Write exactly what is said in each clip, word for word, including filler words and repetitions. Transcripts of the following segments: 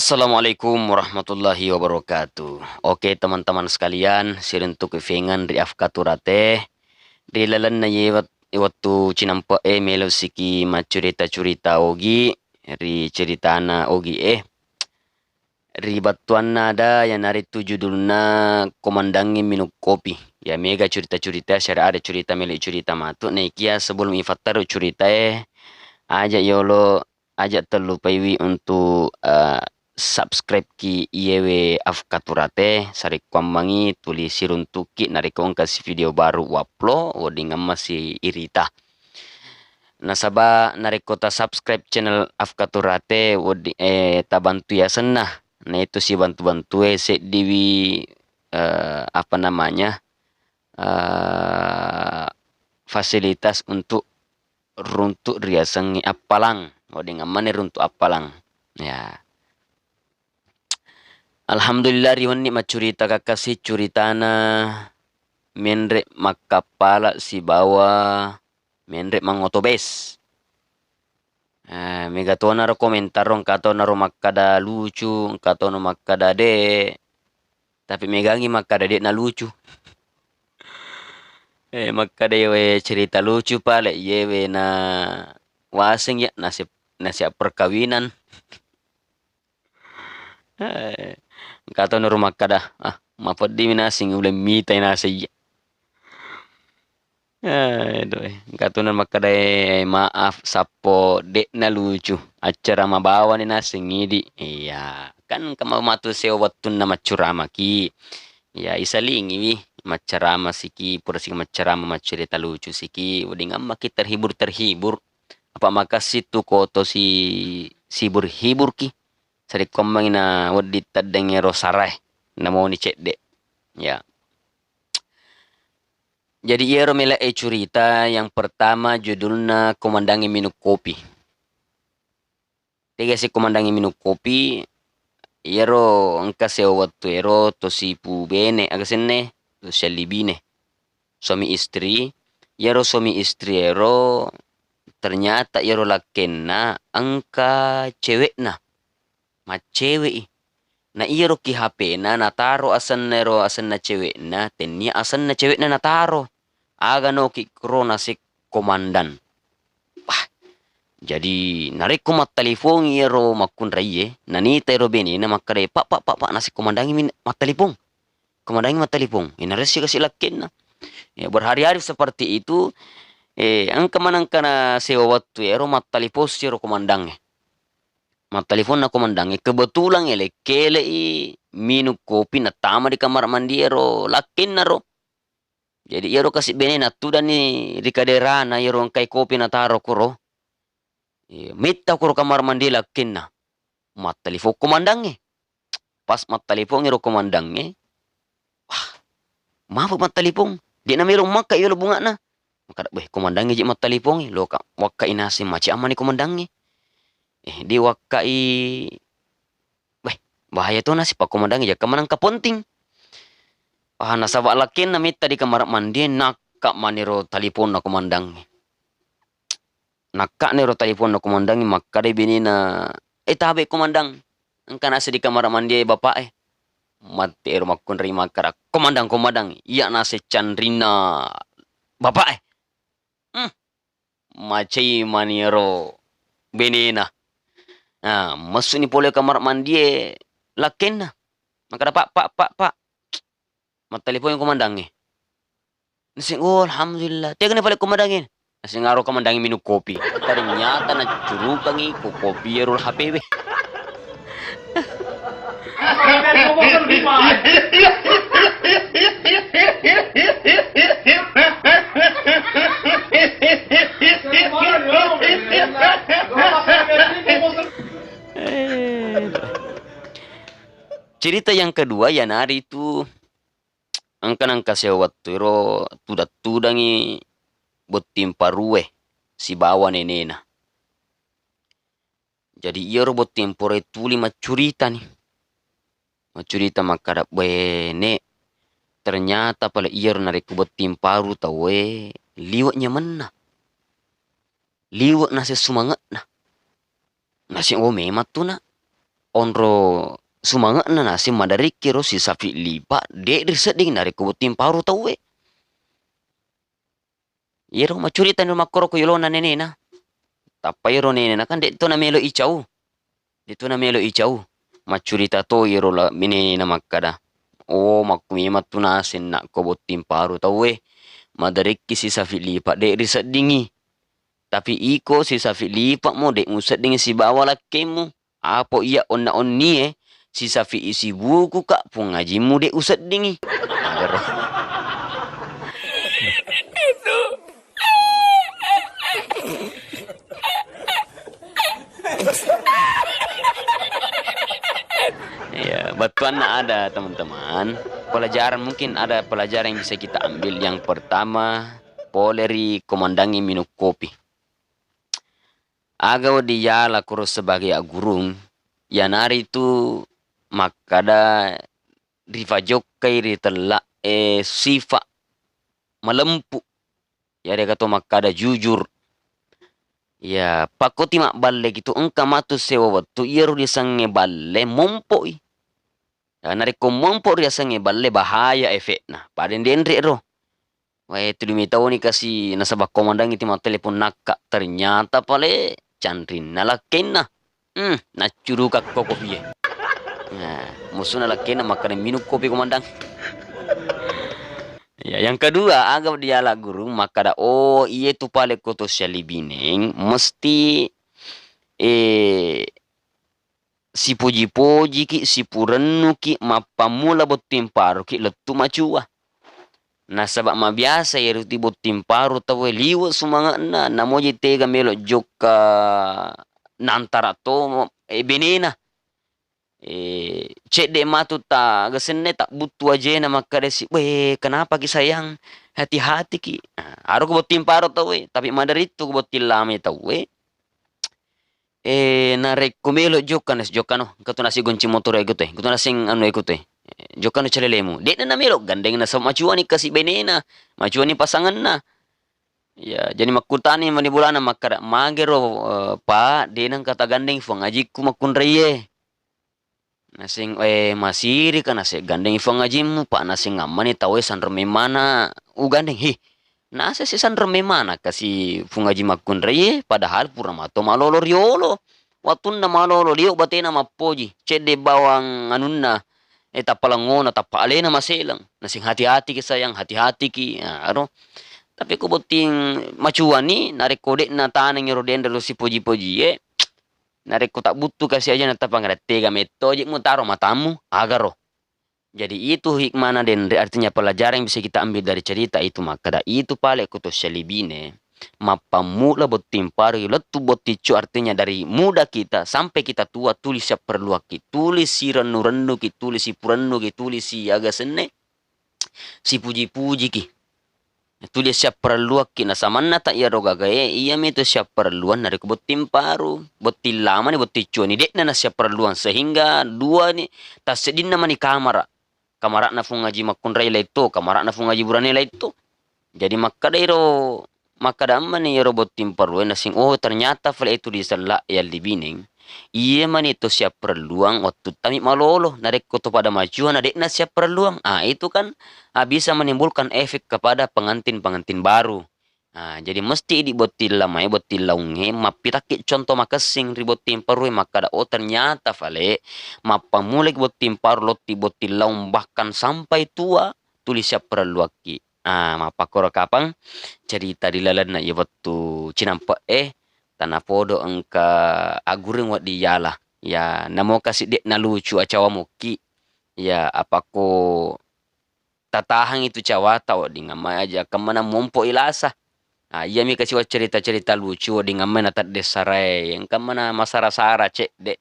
Assalamualaikum warahmatullahi wabarakatuh. Oke, teman-teman sekalian, siruntuku fengeng ri Afkaturate. Ri lalenna ye wet-, wettu cinampe'e, melo siki maccurita-curita Ogi ri ceritana Ogi e. Ri battuanna ada, iyanaritu judulna Komandangnge Minung Kopi. Ya, mega curita-curita, syariat ada curita, melo curita matu. Naikia sebelum ifattaru curita e, aja yolo aja tellupaiwi untuk, eh, subscribe ki iyewe Afkaturate, sarekkuammengngi tuli siruntukki narekko engka si video baru uupload, wedding emmasi irita. Nasaba narekko ta subscribe channel Afkaturate, weddi-, eh, tabantu yasenna. Naitu sibantu-bantue seddiwi, eh, apa namanya, eh, fasilitas untuk runtu riasengnge appalang, wedding emmani runtu appalang. Ya. Alhamdulillah, riwenni maccurita kakkasi curitana menre makkappala sibawa menre mangotobes. Eh, mega tonaro komentar ro, engka tonaro makkada lucu, engka tono makkada de. Tapi megangngi makkada de'na lucu. Eh, makkada yewe cerita lucu pale, yewe na waseng ya, nasi-, nasiap perkawinan. Eh, engka tonaro makkada, ah, mapeddimi naseng uleng mitai naseng iya. Aduh, eh, engka tona makkeda, eh, maaf, sappo de'na lucu. Acara mabawani naseng idi. Iya, kan engka matu seo wettunna maccuramaki. Iya, isalingiwi, maccarama siki, pura siki maccarama, maccerita lucu siki, wedding ammaki terhibur-terhibur. Apa makassi tu koto si, sibur-hiburki. Sarekkuammengngi na wedding teddeng ero sarae, namoni cedde. Ya. Jadi, iyaro mele'e curita yang pertama judulna Komandangnge Minung Kopi. Tega si Komandangnge Minung Kopi, iyaro engka seo wettu ero to sipu bene, aga senne, to siallibine. Suami istri, iyaro suami istri ero ternyata iyaro lakkenna engka cewekna. Maccewe'i. Na iyaro ki H P-na nataro asenna ero asenna cewekna, tennia asenna cewekna nataro. Aga noki kro naseng komandan. Wah, jadi narekko mattalipongi ero makkunraie, nanita ero benena makkeda, "Pak, pak, pak, pak, naseng komandangnge min-, mattalipong. Komandangnge mattalipong." Inaresi kasi lakkenna. Ya, berhari-hari seperti itu, eh, engka manengka na sewa wettu ero mattaliposi ero komandangnge. Mattaliponna komandangnge, kebetulan ele-, kele'i minung kopi nattama di kamar mandi ero lakkenna ro. Jadi iyaro kasi benena tudani ri kaderana iyaro engkai kopi nataro kuro. Iya, metta kuro kamar mandi lakkenna. Mattalipong komandangnge. Pas mattalipongi ro komandangnge, "Wah, mafu mattalipong? De'na melo makka yolo bunga'na." Makkeda, "Weh, komandangnge je mattalipongi, loka wakka inaseng mace ammani komandangnge." Eh, di wakkai, weh, bahaya to naseng pakkomandangnge, jakka manengka penting. Ah, nasaba lakkenna metta di kamar mandi, nakka maniro taliponna komandangnge. Nakka'na ero taliponna komandangnge, makkadai benena, "Eh, tabe komandang, engka naseng di kamar mandi e bapak e." Matti ero makkunrai makkada, "Komandang, komandang, iya naseng canrinna bapak e." Hmm, macai mani ero benena. Nah, messuni pole kamar mandi e lakkenna. Makkada, "Pak, pak, pak, pak." Mattalipongi komandangnge. Naseng, "Oh, alhamdulillah." "Tegani pale komandangnge?" Naseng, "Aro komandangnge minung kopi." Ternyata naccurukangi ko kopi ero H P we. Eh. Cerita yang kedua, iyanaritu engka nengka sewwa wettu ero tudang-tudangngi botting parue sibawa nenena. Jadi, iyaro botting parue tuli maccuritani. Maccurita makkada, "Bene, ternyata pale iyaro narekko botting paru tauwe liwe' nyamenna. Liwe' naseng sumange'na." Naseng, "Oh, memang tu, Nak." onro sumange'na naseng maderikki ro sisafi lipa, de' risedding narekko botting paru tauwe. Iyaro maccuritani ro makkoro ko yolona nenena. Tappa iyaro nenena kan de' to namelo icau. De' to namelo icau. Maccurita to iyaro la-, nenena makkada, "Oh, makku memang tu naseng nakko botting paru tauwe. Maderikki sisafi lipa de' riseddingi. Tapi iko sisafi lipa'mo de' museddingi sibawa lakkemmu." Apo iya onna-onnie, sisafi isi buku ka, Puang Ajimmu de' useddingi. Magero. Ya, bettuanna ada, teman-teman. Pelajaran, mungkin ada pelajaran yang bisa kita ambil. Yang pertama, pole ri komandangnge minung kopi. Aga wedding yala koro sebagai aggurung, iyanaritu makkada rifajokkai ri tella'e sifa malempu, yarega to makkada jujur. Ya, pakkoti mabballeki tu engka matu sewa wettu iyaro riasengnge balle mompo'i. Ya, narekko mompo riasengnge balle, bahaya efekna. Pada denre ro. Wae, tuli mitau ni kasi nasaba komandangnge ti mattelepon nakka. Ternyata pale canrinna lakkenna. Hmm, naccurukakko kopi e. Nah, musuna lakkenna makkada minung kopi komandang. Ya, yang kedua, aga diala guru makkada, oh, iye tu pale ko to sialibineng, mesti, eh, sipoji-pojiki, sipurennuki, mappammula botting paruki lettu macua. Nasaba mabiasa iyaro ti botting paru tauwe liwe sumange'na, namoji tega melo jokka nantara to, eh, benena. Eh, cedde matu ta gesenne, ta buttu ajena makkadasi, "Weh, kenapa ki sayang? Hati-hati ki." Nah, aro ko botting paru tauwe, tapi maderittu ko botting lame tauwe. Eh, narekko melo jokka, nas-, jokkano, engka tu nasi gonci motoro e kutu e, engka tu naseng anu e kutu e. Eh, jokkano calelemu. De'na namelo gandeng nasaba macuani kasi benena, macuani pasanganna. Ya, jadi makkutani mani bolana makkada, "Magero, eh, Pak, de nengka tagandeng Fuang Ajikku makkunraie." Naseng, eh, masirika naseng gandengi Fuang Ajimmu, Pak, naseng ammani tauwe sanreng memmana ugandeng. Hi, naseng si sanreng memmana kasi Fuang Aji makkunraie, padahal pura mato malolo riolo. Wattunna malolo liwe batena mappoji, cedde bawang anunna, eh, tappa langngona, tappa alena maseleng. Naseng hati-hati ki sayang, hati-hati ki. Nah, aro. Tapi ko botting macuani, narekko de'na taneng ero denre lo sipoji-pojie, narekko tabbuttu kasi aja natapang rettega metto je mutaro matammu, agaro. Jadi itu hikmana denre, artinya pelajaran yang bisa kita ambil dari cerita itu, makkada itu pale ko to sialibine, mappammula botting paru lettu botticcu, artinya dari muda kita sampai kita tua tuli siapperluakki, tuli sirennu-rennuki, tuli sipurennuki, tuli siaga senne, sipuji-pujiki. Tuli siapparelluakki, nasamanna ta iyaro gagae, iyami tu siapparelluang narekko botting paru, botting lamani, botting cuani, de'na nassiapparelluang, sehingga duani, tasseddinna mani kamara. Kamara'na Fuang Aji Makkunrai laitto, kamara'na Fuang Aji Burane laitto. Jadi makkadairo, makkada ammani iyaro botting parue nasing, oh, ternyata fale itu di sella yalli bineng. Iye mani to siapparelluang wettuttami malolo, narekko to pada macua na de'na siapparelluang. Ah, itu kan, ah, bisa menimbulkan efek kepada pengantin-pengantin baru. Ah, jadi mesti idi botting lamae, botting laungnge mappitakki contoh makessing ri botting parue makkada, oh, ternyata fale mappammulaki botting paru lotti botting laung bahkan sampai tua tuli siapparelluakki. Ah, mappakkoro kapang cerita ri lalenna iya wettu cinampe'e, tanapodo engka aggurung wedding yala. Ya, namo kasi de'na lucu acawa mukki. Ya, apakko tatahang itu cawata wedding amma aja kemmana mompo ilasa. Ah, iyami kasi waccerita-cerita lucu wedding amma natedde sarae, engka mana masara-sara cedde.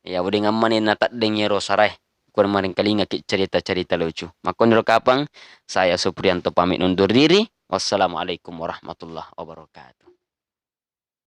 Ya, wedding ammani nateddeng iyaro sarae. Ko marengkalingaki cerita-cerita lucu. Makkoniro kapang, saya Suprianto pamit undur diri. Wassalamualaikum warahmatullahi wabarakatuh.